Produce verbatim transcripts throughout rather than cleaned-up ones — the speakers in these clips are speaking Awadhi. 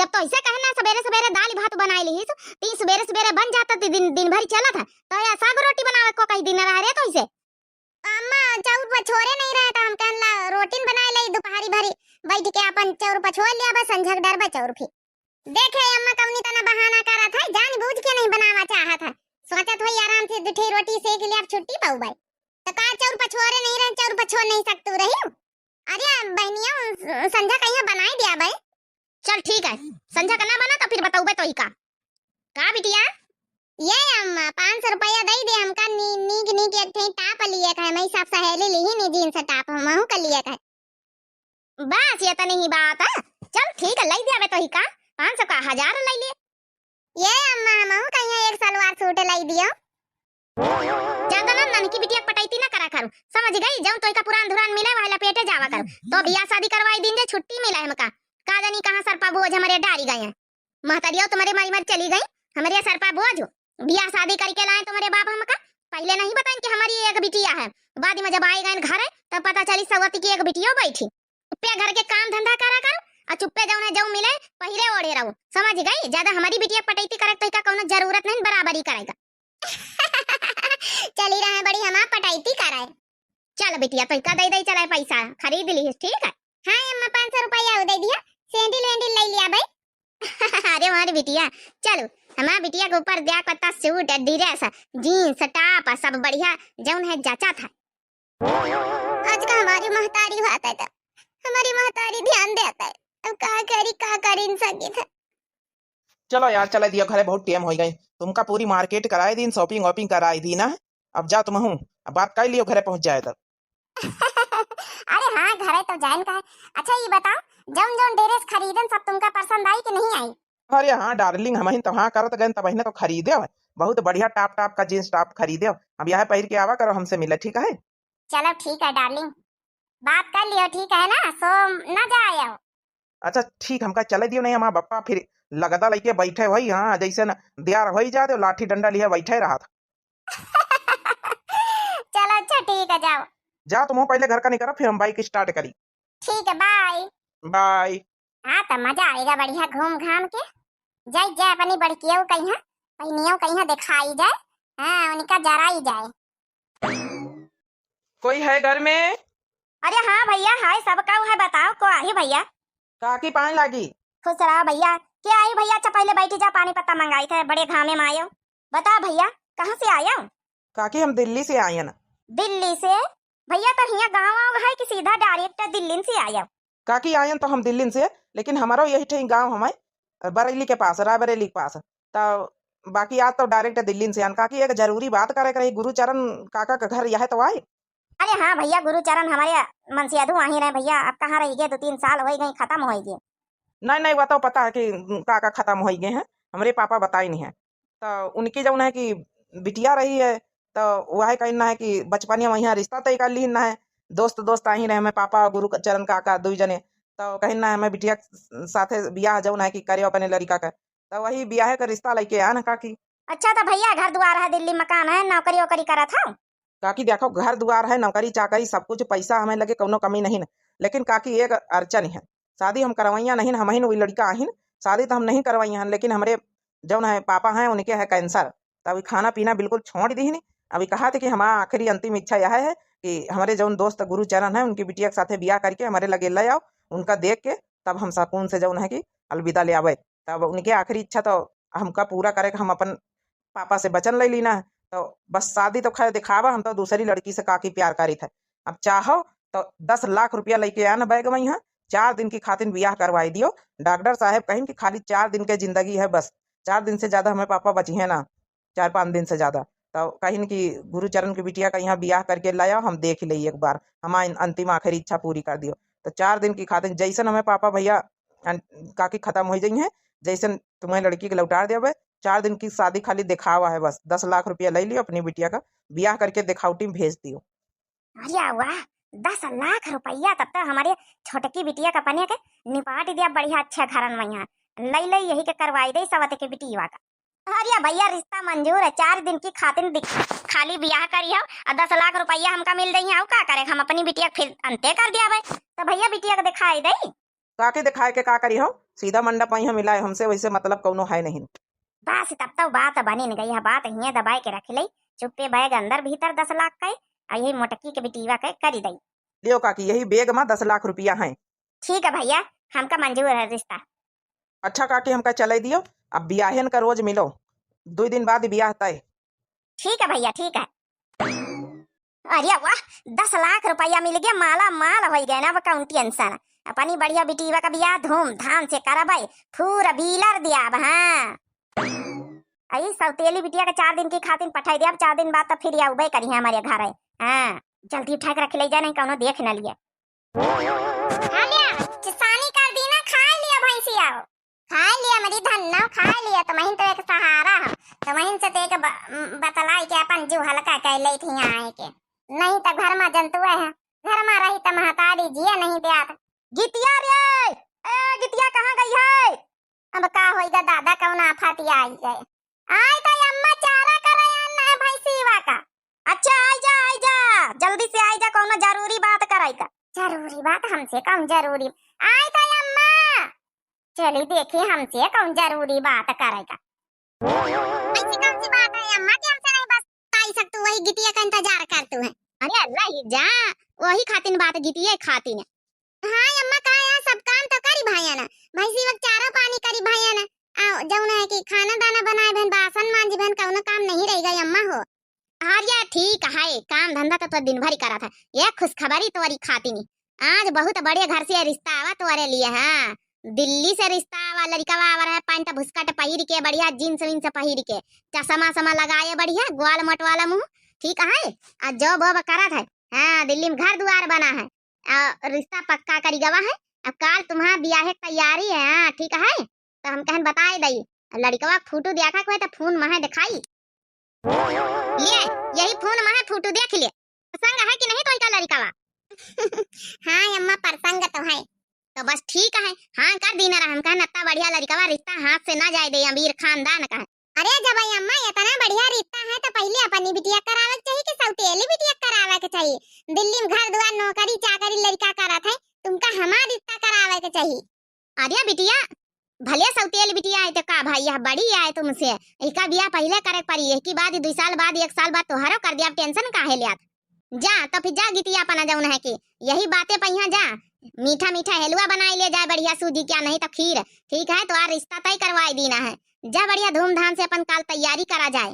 जब तोहिसे कहे ना सबेरे सबेरे दाल भात बनाए लिहिस, तीन सबेरे सबेरे बन जात त दिन, दिन भर चलत है। तो या साग रोटी बनावे को कही दिन रहा रे तोहिसे। अम्मा, चाउर पछोरे नहीं रहे तो हम कहन ला रोटिन बनाए लई, दोपहरी भरी बैठ के अपन चाउर पछोर लिया, बस संझक डरबे चाउर फिर। देखे अम्मा कौनी तना बहाना करत है, जान बूझ के नहीं बनावा चाहत है। सोचत होई आराम से दुठे रोटी सेक लिया, अब छुट्टी पाउबे। तो का चाउर पछोरे नहीं रहे, चाउर पछोर नहीं सकतू रही? अरे बहनिया, संझा कहिया बनाई दिया बे। चल ठीक है, संझा का ना बना तो फिर बताउबे तोही का। का बिटिया? ये अम्मा, पाँच सौ रुपया दे दे हमका, नी-, नीक नीक एक ठे टाप लिए का है, मैं सब सहेली लिही नी जींस टाप, हमहू का लिए का है। बस ये तनी ही बात है। चल ठीक है, लई दिया बे तोही का, पाँच सौ का हजार लई लिए। ये अम्मा, हमहू कहिया एक सलवार सूट लई दियो। ज्यादा ना ननकी बिटिया पटैती ना करा करू, समझ गई? जौन तोई का पुरान धुरान मिले, वह लपेटे जावा करू। तो बियाह शादी करवाई दिन जे छुट्टी मिले हमका, का जानी कहाँ सरपा बोझ हमरे डारी गए हैं। महतरिया तुम्हारे मारी मारी चली गई, हमरे सरपा बोझ। बियाह शादी करके लाए तुम्हारे बाप हमका, पहले नहीं बताइन कि हमारी एक बिटिया है। बाद में जब आए गए घरे, तब पता चली सवती की एक बिटियो बैठी। चुप्पे घर के काम धंधा करा करू, आ चुप्पे जौन है जौन मिले, पहिरे ओढ़े रहू, समझ गई? ज्यादा हमारी बिटिया पटैती करे तो का कौनो जरूरत नहीं बराबरी करेगा। चली रहे बड़ी हमार पटैती करे। चल बिटिया, तो का दे दे चला पैसा, खरीद ली, ठीक है? हाँ अम्मा, पाँच सौ रुपया दे दिया, सैंडल वैंडल ले लिया भाई। अरे हमारी बिटिया, चलो, हमार बिटिया के ऊपर द्या पत्ता सूट, ड्रेस, जींस, टॉप, सब बढ़िया जौन है जचा था। आज का हमारी महतारी होत है तो हमारी महतारी ध्यान देत है। अब का करी, का करी इन संगीत है। चलो यार, चले दियो घरे, बहुत टाइम हो गई। तुमका पूरी मार्केट कराए दीन, शॉपिंग वॉपिंग कराए दीन ना। अब जा तुम हूँ, अब बात कर लियो, घरे पहुँच जाए तब। अरे हाँ, घरे तो जाइन का है। अच्छा ये बताओ, जौन जौन ड्रेस खरीदन सब तुमका पसंद आई कि नहीं आई? अरे हाँ डार्लिंग, हम ही तो हाँ करत गए, तब ही तो खरीदे। बहुत बढ़िया टॉप टॉप का जींस टॉप खरीदे। अब यह पहिर के आवा करो, हमसे मिले, ठीक है? चलो ठीक है डार्लिंग, बात कर लियो, ठीक है ना? सो ना जायो। अच्छा ठीक, हमका चले दियो, नहीं हमार बप्पा फिर लगदा लेके बैठे होई, हाँ, जैसे न दियार होई जाए तो लाठी डंडा लिए बैठे रहा था। चलो अच्छा ठीक है, जाओ। जा तुम पहले घर का निकलो, फिर हम बाइक स्टार्ट करी। ठीक है, बाय। बाय। हाँ तो मजा आएगा बढ़िया घूम घाम के। जाई जाए अपनी बड़कियों कहिया, बहनियों कहिया दिखाई जाए, हाँ उनका जराई जाए। कोई है घर में? अरे हाँ भैया, हाय, सब काऊ है, बताओ, को आही भैया? काकी पानी लागी। खुश रहा भैया। के आई भैया? अच्छा पहले बैठी जा, पानी पत्ता मंगाई थे, बड़े घामे में आयो। बता भैया, कहाँ से आयो? काकी हम दिल्ली से आयन। दिल्ली से? भैया तो हियाँ गाँव आव है कि सीधा डायरेक्ट दिल्ली से आयो? काकी आयन तो हम दिल्ली से, लेकिन हमारो यही ठे गाँव हमारे बरेली के पास, रायबरेली के पास। तो बाकी आज तो डायरेक्ट दिल्ली से आन। काकी एक जरूरी बात करे के रही, गुरुचरण काका के घर यह तो आए। अरे हाँ भैया, गुरुचरण हमारे मनसियाधु वहीं रहे भैया, अब कहाँ रह गए, दो तीन साल हो गए, खत्म हो गए। नहीं, नहीं, वह तो पता है कि काका खत्म हो गए हैं, हमरे पापा बताए नहीं है। तो उनकी जौन है कि बिटिया रही है, तो वह कहना है कि बचपनिया में यहाँ रिश्ता तय कर ली ना है, दोस्त दोस्त आही रहे, हमें पापा गुरुचरण काका दुई जने, तो कहना है हमें बिटिया के साथे बियाह जौन है कि करे अपने लड़का का, तो वही बियाह का रिश्ता लेके आन काकी। अच्छा तो भैया घर दुआर है, दिल्ली मकान है, नौकरी वोकरी करत हो? काकी देखो, घर दुआर है, नौकरी चाकरी, सब कुछ, पैसा हमें लगे कौनो कमी नहीं न, लेकिन काकी एक अड़चन है, शादी हम करवैया नहीं, हम ही वही लड़का आहिन, शादी तो हम नहीं करवैया हन, लेकिन हमरे जौन है पापा हैं उनके है कैंसर, तो अभी खाना पीना बिल्कुल छोड़ दीहिन। अभी कहा थे कि हमारा आखिरी अंतिम इच्छा यह है कि हमारे जौन दोस्त गुरुचरण है उनकी बिटिया के साथे बियाह करके हमारे लगे ले आओ, उनका देख के तब हम सुकून से जौन है कि अलविदा ले आवे। तब उनके आखिरी इच्छा तो हमका पूरा करे के हम अपन पापा से वचन ले लीना है। तो बस शादी तो खैर दिखावा, हम तो दूसरी लड़की से काकी प्यार करी थे। अब चाहो तो दस लाख रुपया लेके आना बैग में यहाँ, चार दिन की खातिर बियाह करवाई दियो। डॉक्टर साहब कहिन कि खाली चार दिन के जिंदगी है बस, चार दिन से ज्यादा हमें पापा बची है ना, चार पाँच दिन से ज्यादा। तो कहिन कि गुरुचरण की बिटिया का यहाँ बियाह करके लाया, हम देख ले एक बार, हमारी अंतिम आखिरी इच्छा पूरी कर दियो। तो चार दिन की खातिर जैसन हमें पापा भैया अन-, काकी खत्म हो जाई हैं, जैसन तुम्हें लड़की के लौटा देवे, चार दिन की शादी खाली दिखावा है बस, दस लाख रुपया ले लियो, अपनी बिटिया का बियाह करके दिखावटी में भेज दियो। अरे वाह, दस लाख रुपया, तब तो हमारे छोटकी बिटिया का पनिया के निपाट दिया बढ़िया अच्छे घरन में यहाँ। ले ले यही के करवाई दे सवत के बिटिया का। अरे भैया रिश्ता मंजूर है, चार दिन की खातिर दिख-, खाली बियाह करी हो और दस लाख रुपया हमका मिल जाई है, और का करे, हम अपनी बिटिया के फिर अंते कर दिया भाई। तो भैया बिटिया के दिखाई दे। काके देखाए के का करी हो, सीधा मंडप अइहैं मिलाए, हमसे वैसे मतलब कौनो है नहीं। बस तब तो बात बनिन गई है, बात हियाँ दबाए के रख लई। चुप्पे बैग अंदर भीतर दस लाख का, आ यही मोटकी के बिटिया के करी दई। लियो काकी, यही बैग मा दस लाख रुपया है। ठीक है भैया, हमका मंजूर है रिश्ता। अच्छा काकी, हमका चले दियो, अब बियाहन का रोज मिलो, दुई दिन बाद बियाह तय। ठीक है भैया, ठीक है। अरे वाह, दस लाख रुपया मिल गया, माला माल होइ गए ना, अब कौन tension। अपनी बढ़िया बिटिया का बियाह धूमधाम से करबै, four wheeler दियाब, हाँ। अई सौतेली बिटिया के चार दिन की खातिन पठाई दियाब, चार दिन बाद तो फिर आउबे करी है हमारे घर है, हाँ। जल्दी उठा के रख ले जाए, नहीं कौनो देख न लिए। खा लिया, चिसानी कर दी ना, खा लिया भैंसिया। खाए लिया मेरी धन्नो, खाए लिया, तुमहिन तो एक सहारा हो, तुमहिन से तो एक ब-, बतलाई के अपन जीव हल्का कर लेत ही आए के, नहीं तो घर मा जंतुए है, घर मा रही तो महतारी जिया नहीं द्यात। गितिया रे, ए गितिया कहाँ गई है? अब का होइगा दादा, कौन आफत आई है? आई तो अम्मा चारा करे आन है भैंसीवा का। अच्छा, आई जा, आई जा, जल्दी से आई जा, कौनो जरूरी बात करे का। जरूरी बात हमसे कौन जरूरी? आई तो अम्मा। चली देखी हमसे कौन जरूरी बात करे का। ऐसी कौन सी बात है अम्मा कि हमसे नहीं बस आई सकतू, वही गितिया का इंतजार करतू है। अरे अल्लाह ही जा, वही खातिन बात गितिया खातिन है। हाँ अम्मा, का यहाँ सब काम तो करी भैया ना, भैंसी वक्त चारा पानी करी भैया ना, आ जौन है कि खाना दाना बनाए बहन, बासन मांजी बहन, कौनो काम नहीं रह गई अम्मा हो। अरे ठीक है, काम धंधा तो, तो दिन भर ही करत है। ये खुशखबरी तोरी खातिनी, आज बहुत बड़े घर से रिश्ता आवा तोरे लिए। हाँ, दिल्ली से रिश्ता आवा, लड़िकवा आवा रहे, पैंट बुस्कट पहिर के, बढ़िया जींस वींस पहिर के, चश्मा समा लगाए बढ़िया, ग्वाल मोट वाला मुंह, ठीक है। आ job वॉब करत है, हाँ, दिल्ली में घर दुआर बना है, आ रिश्ता पक्का करी गवा है। अब काल तुम्हारा बियाहे की तैयारी है, हाँ, ठीक है। तो हम कहन बताए दई, लड़िकवा फोटो देखा कोई तो फोन महे दिखाई। ले, यही फोन महे फोटो देख ले, पसंद है कि नहीं तोहिका लड़िकवा? हाँ अम्मा, पसंद तो है। तो बस ठीक है, हाँ कर दीना रहा। हम कहन अत्ता बढ़िया लड़िकवा, रिश्ता हाथ से ना जाए दे, अमीर खानदान का है। अरे जब अम्मा इतना बढ़िया रिश्ता है तो पहले अपनी बिटिया करावे के चाहिए कि सौतेली बिटिया करावे के चाहिए? दिल्ली में घर दुआर, नौकरी चाकरी लड़िका करत है, तुमका हमार रिश्ता करावे के चाहिए। अरे बिटिया, भले सौतेल बिटिया है तो का भाई, यह बड़ी है तुमसे, इका बियाह पहले करे के पड़ी, एक ही बाद, दुई साल बाद, एक साल बाद तोहरो कर दिया, अब tension काहे लियात? जा तो फिर जा गितिया अपना जौन है कि यही बातें पहिया जा, मीठा मीठा हलवा बनाए ले जाए बढ़िया सूजी क्या, नहीं तो खीर, ठीक है, तो आ रिश्ता तय करवाए दीना है। जा बढ़िया धूमधाम से अपन काल तैयारी करा जाए,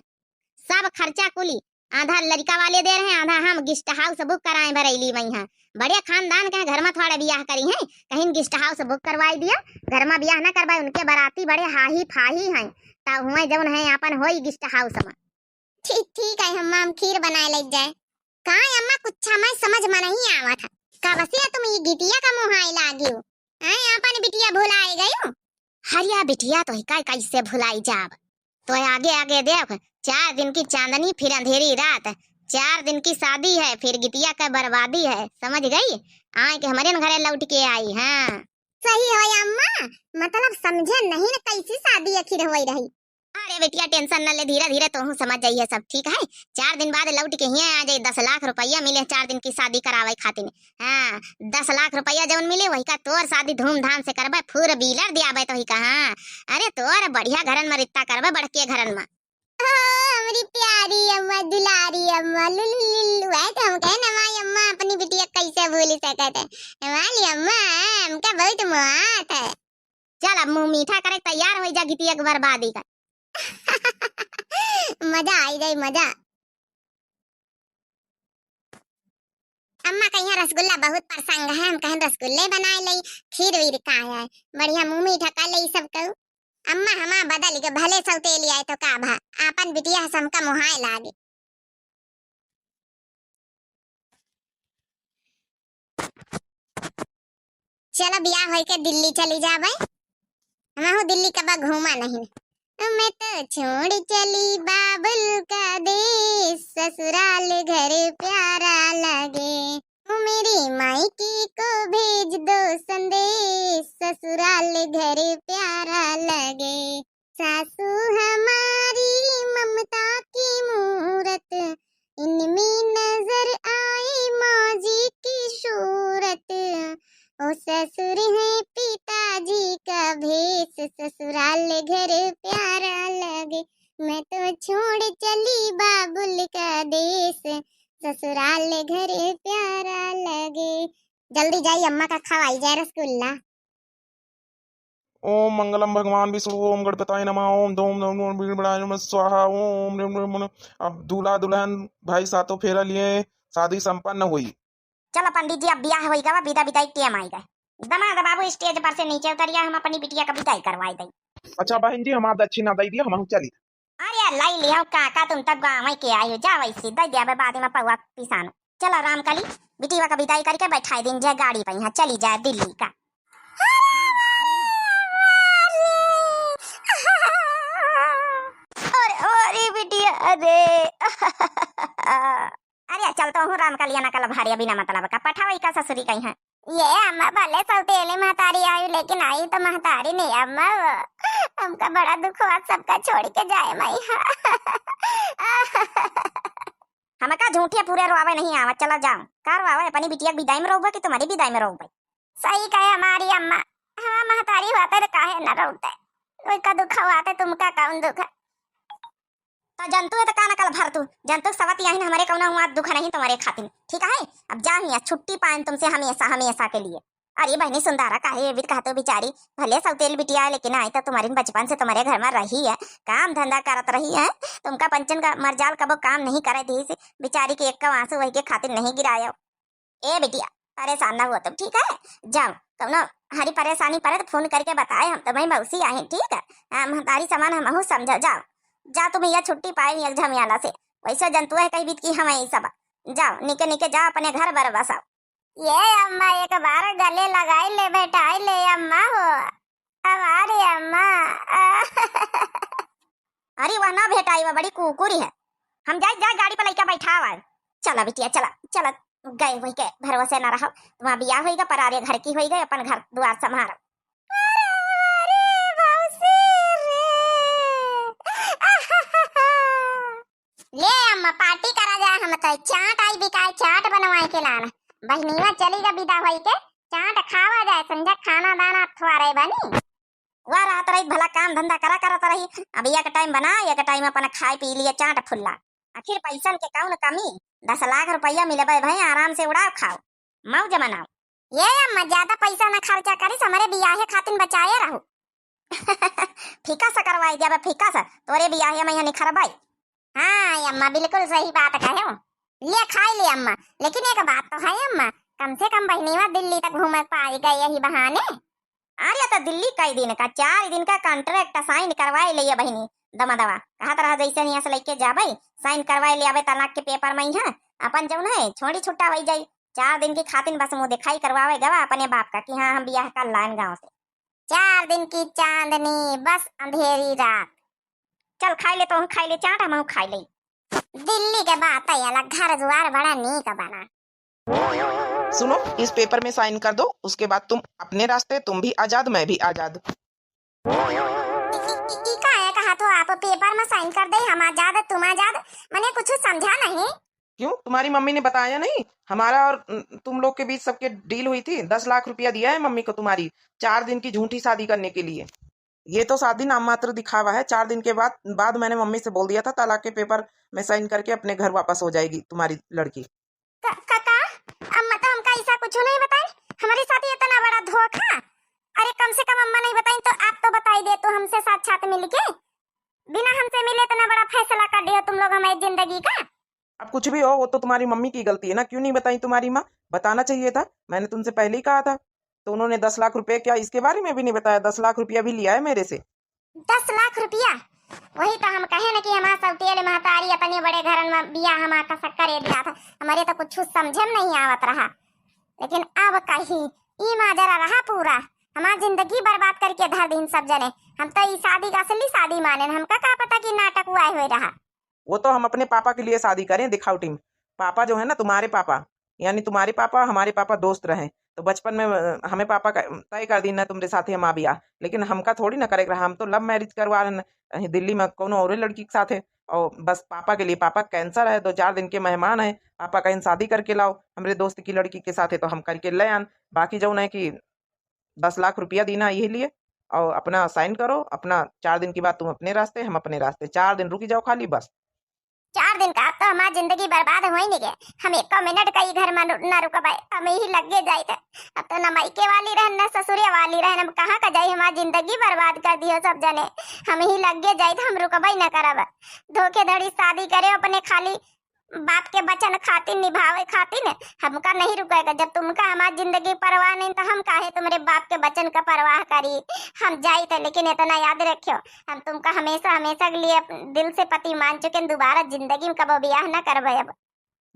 सब खर्चा कुली आधा लड़िका वाले दे रहे, आधा हम guest house book कराए बरैली में। यहाँ बड़े खानदान के घर में थोड़ा बियाह करी हैं, कहीं guest house book करवाई दिया, घर में बियाह ना करवाए, उनके बराती बड़े हाही फाही हैं, तब हुए जौन है अपन होई guest house में। ठीक, ठीक है अम्मा, हम खीर बनाए ले जाए। का अम्मा, कुछ हमें समझ में नहीं आवत है, कब से तुम ये गितिया का मुहाई लागी हो? हैं, अपन बिटिया भुलाए गई हो? हरिया बिटिया तो ही का कैसे भुलाई जाब? तो आगे आगे देख, चार दिन की चांदनी फिर अंधेरी रात, चार दिन की शादी है फिर गितिया का बर्बादी है, समझ गई? आए के हमारे न घरे लौट के आई। हाँ सही हो अम्मा, मतलब समझे नहीं न कैसी शादी आखिर होई रही। अरे बेटिया tension न ले, धीरे धीरे तोहू समझ जाइए सब, ठीक है? चार दिन बाद लौट के हियाँ आ जाई, दस लाख रुपया मिले चार दिन की शादी करावे खातिर। हाँ, दस लाख रुपया जौन मिले वही का तोर शादी धूमधाम से करबे, four wheeler दियाबे तो ही का। हाँ, अरे तोर बढ़िया घरन में रिश्ता करबे, बड़के घरन में। ओ, हमरी प्यारी अम्मा, दुलारी अम्मा, लुलु लुलु, वह तो हम कहे ना, हमारी अम्मा अपनी बिटिया कैसे भूल सकत है। हमारी अम्मा हमका बहुत मोहात है। चल अब मुंह मीठा करे तैयार हो जा, गितिया के बर्बादी का। मजा आई जाई, मजा। अम्मा कहिया रसगुल्ला बहुत पसंद है, हम कहन रसगुल्ले बनाए लई, खीर वीर का है, बढ़िया मुंह मीठा कर लई सब कहू। अम्मा हमा बदल के भले सौतेली आए तो का भा, आपन बिटिया से हमका मुहाए लागे। चलो बियाह होई के दिल्ली चली जाबे, हमहू दिल्ली कबा घूमा नहीं। मैं तो छोड़ चली बाबुल का देश, ससुराल घर प्यारा लगे। ओ मेरी मायके को भेज दो संदेश, ससुराल घर प्यारा लगे। सासू हमारी ममता की मूरत, इनमें नजर आए माँ जी की सूरत। ओ ससुर है पीत ससुराल घर प्यारा लगे, मैं तो छोड़ चली बाबुल का देश। ससुराल घर प्यारा लगे। जल्दी जाई, अम्मा का खवाई जाए रसगुल्ला। ओम मंगलम भगवान विष्णु, ओम गणपताय नमः, ओम धूम धूम धूम भीड़ भड़ाय नमः स्वाहा, ओम रेम रेम मन। अब दूल्हा दुल्हन भाई सातों फेरा लिए, शादी संपन्न हुई। चलो पंडित जी, अब बियाह होई गवा, विदा विदाई टेम आई गए। दमाद बाबू stage पर से नीचे उतरिया, हम अपनी बिटिया का विदाई करवाई दई। अच्छा बहन जी, हमार दक्षिणा दई दिया, हम चली। अरे लाई लिया काका, तुम तक गाँव के आए हो, जाओ ऐसे दई दिया, बाद में पौआ पिसानो। चलो रामकली, बिटिया का विदाई करके बैठाई दिन जाए गाड़ी पे, यहाँ चली जाए दिल्ली का। अरे, अरे बिटिया, अरे। अरे चल तो हूँ रामकलिया नकल भारिया बिना मतलब का पठावई का ससुरी कहीं है। ये अम्मा भले सौतेली महतारी आई, लेकिन आई तो महतारी नहीं अम्मा वो। हमका बड़ा दुख हुआ, सबका छोड़ के जाए माई। हमका झूठे पूरे रोआवे नहीं आवा, चला जाओ। का रोआवे, अपनी बिटिया के विदाई में रोबे कि तुम्हारी विदाई में रोबे? सही कहे हमारी अम्मा, हमार महतारी हुआ तो काहे न रोते, कोई का दुख हुआ तो तुमका कौन दुख है? त जनतू है त का नकल भर तू, जनतू सवत यही हमरे कौनो हुआ दुख नहीं तुम्हारे खातिर, ठीक है? अब जा हिया, छुट्टी पाएन तुमसे हमेशा, हमेशा के लिए। अरे बहनी सुंदरा, काहे ये भी कहते हो बिचारी, भले सौतेल बिटिया है, लेकिन आई तो तुम्हारी बचपन से तुम्हारे घर में रही है, काम धंधा करत रही है, तुमका पंचन का मरजाल कबो काम नहीं करे दी, बिचारी के एक आंसू वही के खातिर नहीं गिरायो। ए बिटिया, परेशान ना हुआ तुम, ठीक है? जाओ, कौनो हरी परेशानी पड़े तो फोन करके बताए, हम तुम्हें मौसी आए, ठीक है? हम हमारी सामान हमहू समझो, जाओ, जाओ तुम यह छुट्टी पाए एक झमियाला से, वैसे जनतु है कहीं बीत की हम यही सब, जाओ निके निके जाओ अपने घर बर बसाओ। ये अम्मा एक बार गले लगाई ले, बैठाई ले अम्मा हो, हमारी अम्मा। अरे वह ना भेटाई, वह बड़ी कुकुरी है। हम जाए, जाए गाड़ी पर लइका बैठावा। चला बिटिया, चला, चला, गए वही के भरोसे ना रहो। तुम्हारा बियाह होइगा, परारे घर की होइगा, अपन घर दुआर संभारो। अरे भौसी रे। ले अम्मा, पार्टी करा जाए, हम तो चाट आई बिकाए, चाट बनवाए के लाना। बहनिया चली गा विदा होई के, चाट खावा जाए, संझा खाना दाना थोड़े बनी। वह रात रही भला काम धंधा करा करत रही, अब एक टाइम बना, एक टाइम अपना खाए पी लिए चाट फुल्ला। आखिर पैसन के कौन कमी, दस लाख रुपया मिलबे भाई, आराम से उड़ाओ खाओ, मौज मनाओ। ये अम्मा ज्यादा पैसा ना खर्चा करिस, हमरे बियाहे खातिन बचाए रहू। फीका सा करवाई दिया बे, फीका सा, तोरे बियाहे में यहाँ निखरबाई। हाँ अम्मा, बिल्कुल सही बात कहे हो। ले खाई ले अम्मा, लेकिन एक बात तो है अम्मा, कम से कम बहनीवा दिल्ली तक घूम पाई गई यही बहाने। अरे तो दिल्ली कई दिन का, चार दिन का contract sign करवाए ले बहिनी। दमदवा कहत रहा जैसे यहाँ से लेके जाबे, sign करवाए ले आबे तलाक के paper में, यहाँ अपन जौन है छोड़ी छुट्टा वही जाई। चार दिन की खातिन बस मुँह दिखाई करवावे गवा अपने बाप का कि हाँ हम बियाह कर लान गाँव से। चार दिन की चांदनी, बस अंधेरी रात। चल खाई ले, तोहू खाई ले चाट, हमहू खाई ले। दिल्ली के बात है अलग, घर दुआर बड़ा नीक बना। सुनो, इस paper में sign कर दो, उसके बाद तुम अपने रास्ते, तुम भी आजाद, मैं भी आजाद। ई, ई, ई का है कहा तो आप paper में sign कर दे, हम आजाद, तुम आजाद, मैंने कुछ समझा नहीं। क्यों, तुम्हारी मम्मी ने बताया नहीं? हमारा और, उम, तुम लोग के बीच सबके deal हुई थी, दस लाख रुपया दिया है मम्मी को तुम्हारी, चार दिन की झूठी शादी करने के लिए। ये तो शादी नाम मात्र दिखावा है। चार दिन के बाद, बाद मैंने मम्मी से बोल दिया था तलाक के paper में sign करके अपने घर वापस हो जाएगी तुम्हारी लड़की। का, का, का? अम्मा तो हमका ऐसा कुछ नहीं बताई, हमारे साथ इतना बड़ा धोखा। अरे कम से कम अम्मा नहीं बताई तो आप तो बताई दे तो हमसे साक्षात मिल के, बिना हमसे मिले इतना बड़ा फैसला कर दिया तुम लोग हमारी जिंदगी का। अब कुछ भी हो, वो तो तुम्हारी मम्मी की गलती है ना, क्यों नहीं बताई तुम्हारी माँ? बताना चाहिए था, मैंने तुमसे पहले ही कहा था। तो उन्होंने दस लाख रुपए क्या इसके बारे में भी नहीं बताया? दस लाख रुपया भी लिया है मेरे से। दस लाख रुपया? वही तो हम कहे न कि हमार सौतेल महतारी अपने बड़े घरन में बियाह हमार का शक्कर ए दिया था, हमारे तो कुछ समझे में नहीं आवत रहा। लेकिन अब कही ई माजरा रहा पूरा, हमार जिंदगी बर्बाद करके धर दिन सब जने। हम तो ई शादी का असली शादी माने, हमका का पता कि नाटक हुआ हुए रहा। वो तो हम अपने पापा के लिए शादी करें, दिखावटी में। पापा जो है ना, तुम्हारे पापा, यानी तुम्हारे पापा, हमारे पापा दोस्त रहे, तो बचपन में, अ, हमें पापा का, तय कर दी ना तुम्हारे साथ ही हम आ बिया, लेकिन हमका थोड़ी ना करे रहा, हम तो love marriage करवा रहे हैं, अ, दिल्ली में कोनो और लड़की के साथ है। और बस पापा के लिए, पापा cancer है, दो चार दिन के मेहमान है, पापा कहीं शादी करके लाओ हमरे दोस्त की लड़की के साथ है, तो हम करके ले आन। बाकी जो है कि दस लाख रुपया दीना यही लिए। और अपना साइन करो, अपना चार दिन के बाद तुम अपने रास्ते, हम अपने रास्ते। चार दिन रुकी जाओ खाली, बस। चार दिन का, अब तो हमार जिंदगी बर्बाद होई नहीं गे। हम एको मिनट का ई घर में नु-, ना रुकबै, हम ही लगे जाइत। अब तो न मायके वाली रहन, न ससुरे वाली रहन, अब कहाँ का जाई? हमार जिंदगी बर्बाद कर दियो सब जने, हम ही लगे जाइत, हम रुकबै न करब। धोखेधड़ी शादी करे अपने खाली बाप के वचन खातिर, निभावे खातिर, हमका नहीं रुकेगा। जब तुमका हमार जिंदगी परवाह नहीं, तो हम काहे तुम्हरे बाप के वचन का परवाह करी? हम जाइत है, लेकिन इतना याद रखियो, हम तुमका हमेशा, हमेशा के लिए अप-, दिल से पति मान चुके हैं, दोबारा जिंदगी में कबो ब्याह ना करबे अब।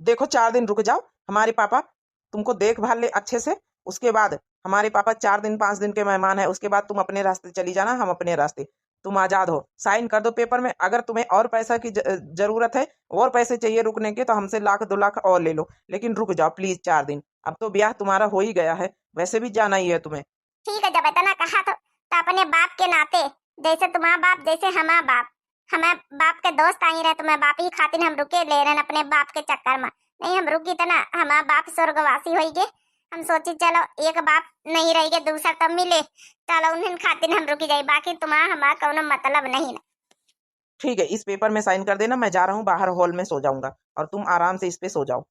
देखो, चार दिन रुक जाओ, हमारे पापा तुमको देखभाल ले अच्छे से, उसके बाद हमारे पापा चार दिन, पाँच दिन के मेहमान है, उसके बाद तुम अपने रास्ते चली जाना, हम अपने रास्ते। तुम आजाद हो, साइन कर दो पेपर में। अगर तुम्हें और पैसा की ज-, जरूरत है, और पैसे चाहिए रुकने के, तो हमसे लाख दो लाख और ले लो, लेकिन रुक जाओ प्लीज चार दिन। अब तो ब्याह तुम्हारा हो ही गया है, वैसे भी जाना ही है तुम्हें। ठीक है, जब इतना कहा तो, तो अपने बाप के नाते, जैसे तुम्हारा बाप, जैसे हमारा बाप, हमारे बाप के दोस्त आई रहे, तुम्हारे बाप ही खातिर हम रुके ले रहे अपने बाप के चक्कर में। नहीं, हम रुकी तो ना, हमारा बाप स्वर्गवासी होई गे। हम सोची चलो एक बाप नहीं रह गे, दूसर तब मिले, चलो उन्हन खातिर हम रुकी जाई, बाकी तुम्हारा हमारा कौनो मतलब नहीं ना। ठीक है, इस पेपर में साइन कर देना, मैं जा रहा हूँ बाहर हॉल में सो जाऊंगा और तुम आराम से इस पे सो जाओ।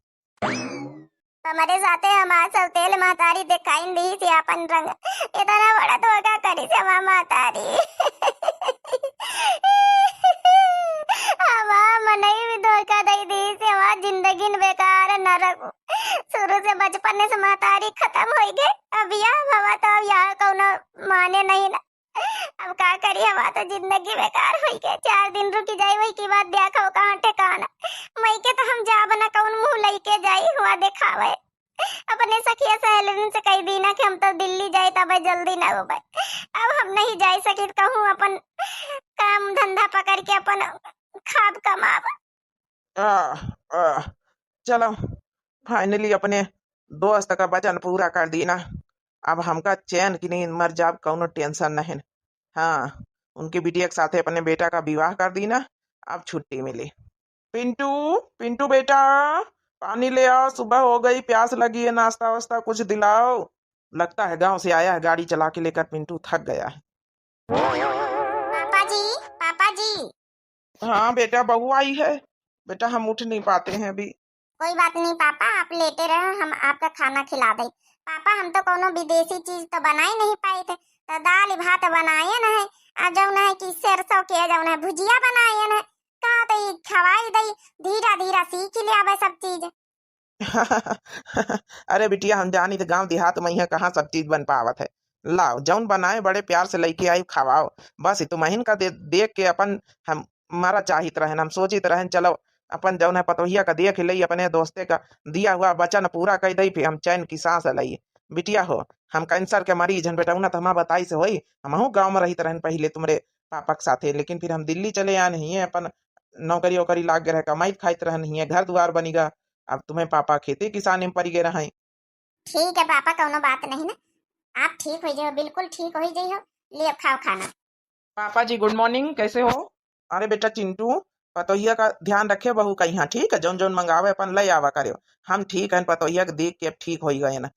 हमारे साथे हमार सौतेल महतारी देखाइन दी से आपन रंग, इतना बड़ा धोखा करी से हमार महतारी। हमार मनई भी धोखा दे दी से हमार जिंदगी न बेकार नरक। शुरू से बचपन से महतारी खत्म होई गई, अब यह भवा तो अब यह कौनो माने नहीं ना। अब का करी, हमार तो जिंदगी बेकार होई के। चार दिन रुकी जाई, वही के बाद देखो कहाँ ठिकाना। मई के तो हम जाब ना, कौन मुंह लइके जाई हुआ देखावे। अपने सखिया सहेलिन से कही दीना कि हम तो दिल्ली जाए, तबे जल्दी ना होबे। अब हम नहीं जाए सकित कहूँ, अपन काम धंधा पकड़ के अपन खाब कमाब। आह, आह, चलो, finally अपने दोस्त का वचन पूरा कर दीना। अब हमका चैन की नींद मर जाब, कौनो tension नहीं। हाँ, उनकी बिटिया के साथे अपने बेटा का विवाह कर दीना, अब छुट्टी मिली। पिंटू, पिंटू बेटा, पानी ले आओ, सुबह हो गई, प्यास लगी है, नाश्ता वास्ता कुछ दिलाओ। लगता है गांव से आया है, गाड़ी चला के लेकर पिंटू थक गया है। पापा जी, पापा जी। हाँ बेटा, बहू आई है। बेटा, हम उठ नहीं पाते हैं अभी। कोई बात नहीं पापा, आप लेटे रहो, हम आपका खाना खिला दे। पापा, हम तो कोनो विदेशी चीज तो बनाए नहीं पाए थे, तो दाल भात बनाए न है, आ जौन है कि सरसों के जौन है भुजिया बनाए न है। कहा तो ई खवाई दई, धीरा धीरा सीख ले आवे सब चीज। अरे बिटिया, हम जानी तो गांव देहात में यहाँ कहाँ सब चीज बन पावत है। लाओ, जौन बनाए बड़े प्यार से लइके आई, खवाओ। बस तुमहिन का दे-, देख के अपन हम मरा चाहित रहन, हम सोचित रहन, चलो अपन जौन है पतोहिया का देख लई, अपने दोस्ते का दिया हुआ वचन पूरा कर दई, फिर हम चैन की सांस लई। बिटिया हो, हम कैंसर के मरीज हन बेटा, ना तो हमार बताई से होई, हमहू गाँव में रहित रहन पहिले तुमरे पापा के साथे, लेकिन फिर हम दिल्ली चले आन हिये, अपन नौकरी ओकरी लाग गए रहे, कमाइत खाइत रहन हिये, घर दुआर बनी गा। अब तुम्हें पापा खेती किसानी में पड़ी गए रहे। ठीक है पापा, कौनो बात नहीं ना, आप ठीक हो जाओ, बिल्कुल ठीक हो जाइयो। ले अब खाओ खाना। पापा जी, good morning, कैसे हो? अरे बेटा चिंटू, पतोहिया का ध्यान रखे बहू का यहाँ, ठीक है? जौन जौन मंगावे अपन ले आवा करे। हम ठीक हैं, पतोहिया के देख के अब ठीक हो ही गए ना।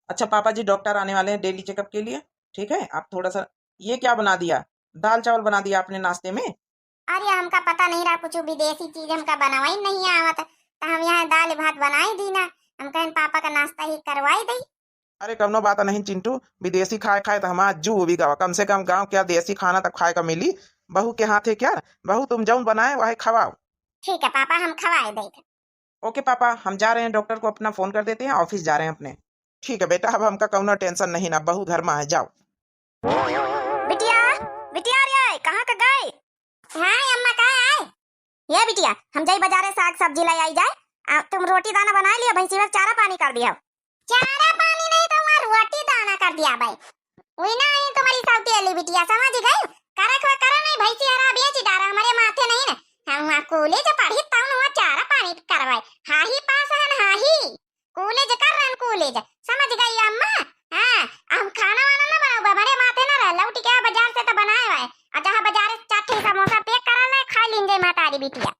अच्छा पापा जी, डॉक्टर आने वाले हैं डेली चेकअप के लिए, ठीक है? आप थोड़ा सा, ये क्या बना दिया, दाल चावल बना दिया आपने नाश्ते में? अरे हमका पता नहीं रहा, कुछ विदेशी चीज हमका बनावाई नहीं आवत, तो हम यहाँ दाल भात बनाई दी ना। हम कहन पापा का नाश्ता ही करवाई दी। अरे कौनो बात नहीं चिंटू, विदेशी खाए खाए तो हमार जू उबी गवा, कम से कम गाँव क्या देसी खाना तो खाए का मिली। बहू के हाथ है क्या, बहू तुम जौन बनाए वही खवाओ। ठीक है पापा, हम खवाए देत। ओके पापा, हम जा रहे हैं, डॉक्टर को अपना फोन कर देते हैं, ऑफिस जा रहे हैं अपने। ठीक है बेटा, अब हमका कौनो टेंशन नहीं ना, बहू घर में है, जाओ। बिटिया, बिटिया रे, कहाँ का गए? हाँ अम्मा, का है? ये बिटिया, हम जाई बाजारे साग सब्जी ले आई जाए, आ, तुम रोटी दाना बनाए लियो, भैंसी में चारा पानी कर दिया। चारा पानी नहीं तो वहाँ रोटी दाना कर दिया भाई। वही ना आई तुम्हारी सौतेली बिटिया, समझ गई? करक हुआ करा नहीं, भैंसी हरा बेच डारा, हमारे माथे नहीं ना। हम वहाँ कॉलेज पढ़ी तब वहाँ चारा पानी करवाए। हाँ ही पास है ना, हाँ ही। कॉलेज कर रहन कॉलेज, समझ गई अम्मा? हाँ, हम खाना वाना ना बनाओ, बड़े माथे ना रह, लौट के आ बाजार से तो बनाए हुए। आ जहाँ बाजार से चार ठे समोसा पैक करा ले, खा लीन जाए महतारी बिटिया।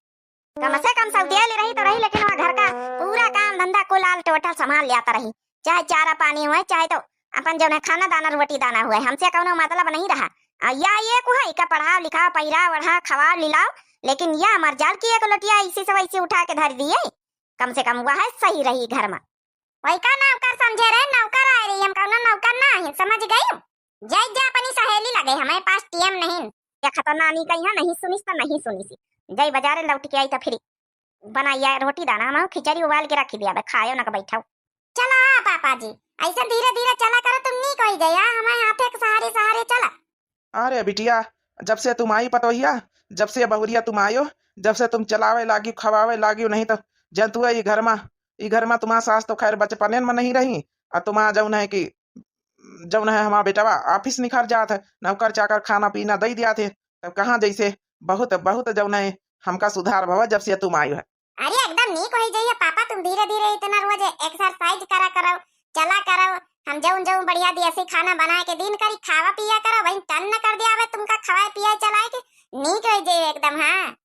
कम से कम सौतिया ले रही तो रही, लेकिन वहाँ घर का पूरा काम धंधा कुल आल टोटल संभाल लिया तो रही, चाहे चारा पानी हुए, चाहे तो अपन जौन है खाना दाना रोटी दाना हुआ है, हमसे कौनो मतलब नहीं रहा। आ, या ये कुहा इका पढ़ाओ लिखाओ पहिराओ ओढ़ाओ खवाओ लिलाओ, लेकिन या मर जाल की एक लोटिया ऐसी से वैसी उठा के धर दिए। कम से कम वह सही रही घर में। वही का नौकर समझे रहे, नौकर आए रही, हम कौनो नौकर ना है, समझ गई? जाई जा अपनी सहेली लगे, हमारे पास टीएम नहीं। या खतरनानी का यहाँ नहीं सुनिस तो नहीं सुनिस। जाई बाजारे लौट के आई तो फिर बनाइया रोटी दाना, हम खिचड़ी उबाल के रखी दिया, खायो ना के बैठाओ। चला आ पापा जी, ऐसे धीरे धीरे चला करो, तुम नीक होई जाया, हमारे हाथे के सहारे सहारे चला। अरे बिटिया, जब से तुम आई पतोहिया, जब से बहुरिया तुम आयो, जब से तुम चलावे लागी, खवावे लागी, नहीं तो जनतुआ ई घर मा, ई घर मा तुम्हार सास तो खैर बचपने में नहीं रही, और तुम्हार जौन है कि, जौन है हमार बेटवा ऑफिस निखर जात है, नौकर चाकर खाना पीना दई दिया थे, तब कहाँ जैसे बहुत, बहुत जौन है हमका सुधार भवा जब से तुम आयो है। अरे एकदम नीक होई जाइए पापा, तुम धीरे धीरे इतना रोज एक्सरसाइज करा करो, चला करो, हम जौन जौन बढ़िया देसी खाना बनाए के दिन करी खावा पिया करो, वही टन न कर दिया आवे तुमका खवाए पियाए चलाए के, नीक होई जाइए एकदम। हाँ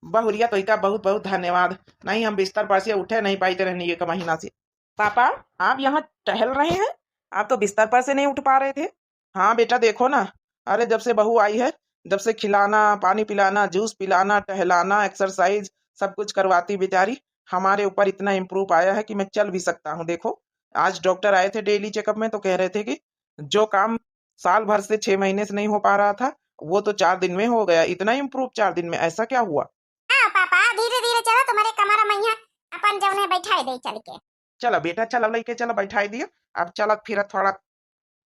बहुरिया, तोहिका बहुत बहुत धन्यवाद। नहीं, हम बिस्तर पर से उठे नहीं पाते रहनी एक महीना से। पापा, आप यहाँ टहल रहे हैं? आप तो बिस्तर पर से नहीं उठ पा रहे थे। हाँ बेटा, देखो ना, अरे जब से बहू आई है, जब से खिलाना, पानी पिलाना, जूस पिलाना, टहलाना, एक्सरसाइज, सब कुछ करवाती बेचारी, हमारे ऊपर इतना इम्प्रूव आया है कि मैं चल भी सकता हूँ। देखो, आज डॉक्टर आए थे डेली चेकअप में, तो कह रहे थे कि जो काम साल भर से, छह महीने से नहीं हो पा रहा था, वो तो चार दिन में हो गया। इतना इम्प्रूव चार दिन में, ऐसा क्या हुआ? हाँ पापा, धीरे धीरे चलो, तुम्हारे कमर मैया अपन जौन है बैठाए दे चल के। चलो बेटा, चलो, लेके चलो, बैठाए दियो। अब चलत फिरत थोड़ा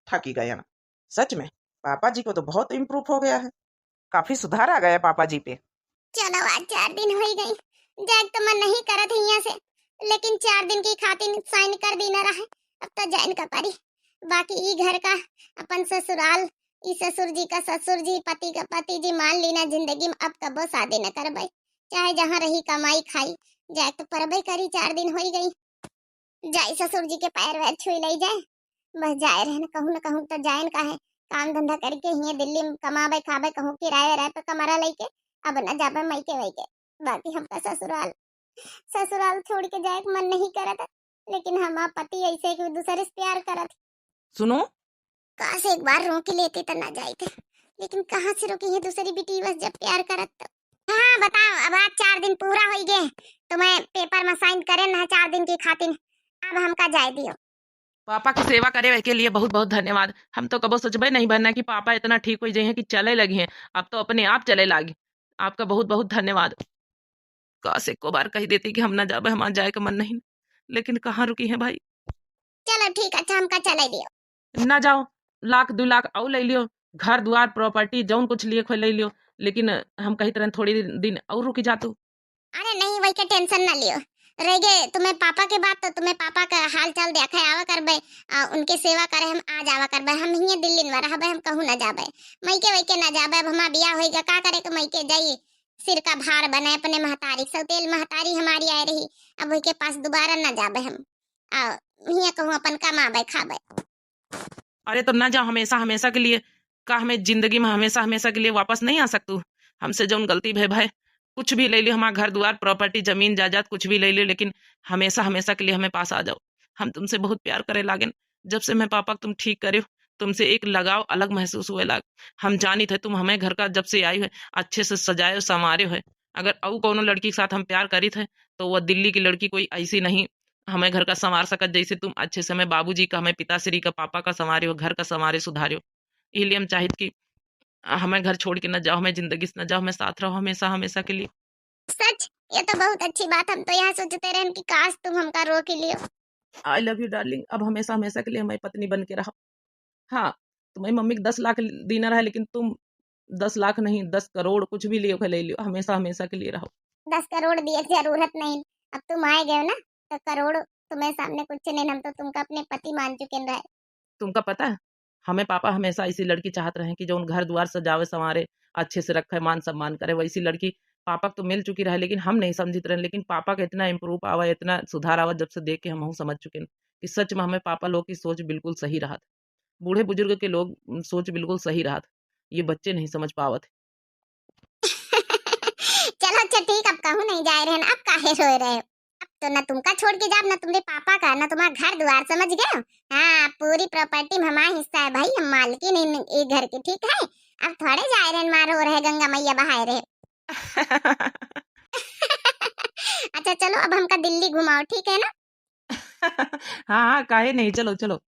थकी गए ना। सच में पापा जी को तो बहुत इम्प्रूव हो गया है, काफी सुधार आ गया पापा जी पे। चलो, आज चार दिन होई गई, जाए तो मन नहीं करत है यहाँ से, लेकिन चार दिन की खातिर साइन कर दी ना रहे, अब तो जाइन का परी। बाकी ई घर का अपन ससुराल, ई ससुर जी का ससुर जी, पति का पति जी मान ली ना, जिंदगी में अब कबो शादी न करबे, चाहे जहाँ रही कमाई खाई, जाए तो परबे करी, चार दिन होई गई। जाई ससुर जी के पैर वैर छुई लई जाए, बस जाए रहे न कहूँ न कहूँ तो जाए न, काहे काम धंधा करके हिये दिल्ली में कमाबे खाबे, कहूँ किराए वराए पे कमरा लेके अब न जाबे मइके वइके। बाकी हमका ससुराल, ससुराल छोड़ के जाए के मन नहीं करत, लेकिन हमार पति ऐसे कि दूसरे से प्यार करत। सुनो, काश एक बार रोक लेते त ना जाइत, लेकिन कहाँ से रोकी है दूसरी बिटिया जब प्यार करत तो। हाँ बताओ, अब आज चार दिन पूरा होई गए, तुम्हें पेपर में साइन करे ना चार दिन की खातिर, अब हमका जाए दियो। पापा की सेवा करे के लिए बहुत बहुत धन्यवाद। हम तो कबो सोचबे नहीं भरना कि पापा इतना ठीक हो जाए हैं कि चले लगी हैं, अब तो अपने आप चले लागी। आपका बहुत बहुत धन्यवाद। काश एको बार कही देती कि हम ना जाबे, हमार जाए का मन नहीं, लेकिन कहाँ रुकी हैं भाई। चलो ठीक, अच्छा हमका चले दियो। ना जाओ, लाख दो लाख और ले लियो, घर दुआर प्रॉपर्टी जौन कुछ लिए खोए ले लियो, लेकिन हम कहित रहन थोड़ी दिन और रुकी जा तू। अरे नहीं, वही के टेंशन ना लियो, रह गए तुम्हें पापा के बात तो तुम्हें पापा का हाल चाल देखा आवा करबे, आ, उनके सेवा करे हम आ जावा करबे, हम हिये दिल्ली में रहबे, हम कहूँ ना जाबे, मइके वइके ना जाबे। अब हमार बियाह होई गया, का करे के मइके जाई, सिर का भार बने अपने महतारी, सौतेल महतारी हमारी आए रही, अब वही के पास दोबारा ना जाबे हम, आ हिये कहूँ अपन कमाबे खाबे। अरे तो ना जाओ हमेशा हमेशा के लिए, का हमें जिंदगी में हमेशा हमेशा के लिए वापस नहीं आ सकतू? हमसे जौन गलती भय भय, कुछ भी ले लियो, हमार घर दुआर प्रॉपर्टी जमीन जायदाद कुछ भी ले लियो, लेकिन हमेशा हमेशा के लिए हमें पास आ जाओ। हम तुमसे बहुत प्यार करे लागेन, जब से मैं पापा तुम ठीक करे हो, तुमसे एक लगाव अलग महसूस हुए लाग। हम जानित है तुम हमें घर का जब से आई है अच्छे से सजाए संवारे है। अगर और कोनो लड़की के साथ हम प्यार करित है तो वह दिल्ली की लड़की कोई ऐसी नहीं हमें घर का संवार सकत, जैसे तुम अच्छे से हमें बाबूजी का, हमें पिताश्री का, पापा का संवारे हो, घर का संवारे सुधारे हो। इसलिए हम चाहित कि हमें घर छोड़ के न जाओ, हमें जिंदगी से न जाओ, हमें साथ रहो हमेशा हमेशा के लिए। सच, ये तो बहुत अच्छी बात, हम तो यहाँ सोचते रहन कि काश तुम हमका रोक लियो। I love you darling, अब हमेशा हमेशा के लिए हमारी पत्नी बन के रहो। हाँ, तुम्हारी मम्मी को दस लाख देना रहा, लेकिन तुम दस लाख नहीं, दस करोड़ कुछ भी लियो के ले लियो, हमेशा हमेशा के लिए रहो। दस करोड़ दिए जरूरत नहीं, अब तुम आए गए हो ना, तो करोड़ तुम्हें सामने कुछ नहीं, हम तो तुमका अपने पति मान चुके रहे। तुमका पता है, हमें पापा हमेशा ऐसी लड़की चाहत रहे कि जौन घर द्वार सजावे संवारे, अच्छे से रखे, मान सम्मान करे, वैसी लड़की पापा को तो मिल चुकी रहे, लेकिन हम नहीं समझित रहे। लेकिन पापा का इतना इम्प्रूव आवा, इतना सुधार आवा, जब से देख के हम समझ चुके हैं कि सच में हमें पापा लोग की सोच बिल्कुल सही रहत। बूढ़े बुजुर्ग के लोग सोच बिल्कुल सही रहत, ये बच्चे नहीं समझ पावत। चलो अच्छा ठीक, अब कहूँ नहीं जाए रहे ना, अब काहे रोए रहे हो? अब तो ना तुमका छोड़ के जाब, ना तुम्हारे पापा का, ना तुम्हारा घर द्वार, समझ गए हो? हाँ, पूरी प्रॉपर्टी में हमारा हिस्सा है भाई, हम मालकिन इन, ये घर के, ठीक है? अब थोड़े जाए रहे मारो रहे गंगा मैया बहाए रहे। अच्छा चलो, अब हमका दिल्ली घुमाओ, ठीक है ना? हाँ हाँ, काहे नहीं, चलो चलो।